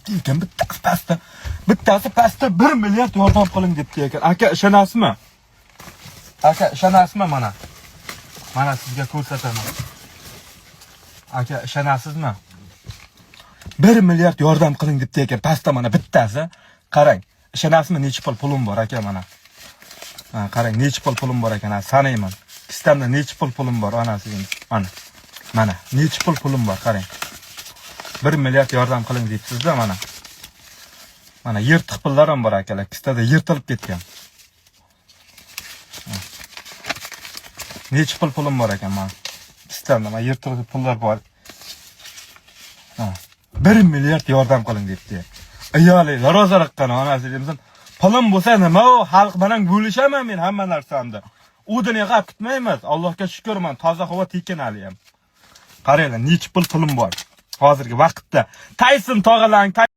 Debdi ekan bittasi pastda. Bittasi pastda 1 milliard yordam qiling debdi ekan. Aka, ishonasizmi? Aka, ishonasizmi mana? Mana sizga ko'rsataman. Aka, ishonasizmi? 1 milliard yordam qiling debdi ekan pastda mana bittasi. Qarang, ishonasizmi, necha pul pulim bor, aka, mana. Ha, qarang, necha pul pulim bor ekan, ha, sanayman. Kistamda necha pul pulim bor, onasi mana. Mana, necha pul pulim bor, qarang. 1 milliard yordam qiling debsiz-da, mana. Mana yirtiq pullar ham bor, akalar, kistada yirtilib ketgan. Ha. Necha pul pulim bor ekan mana. Kistamda mana yirtiq pullar bor. Ha. 1 milliard yordam qiling debdi. Ayoli ro'zariqqan onasi deymisan. Pulim bo'lsa nima u, xalq bilan bo'lishaman men hamma narsamni. U dunyoga olib ketmaymiz. Allohga shukr, man toza havo tekin hali ham. Qaranglar, necha pul pulim bor hozirgi vaqtda. Tayson tog'alang.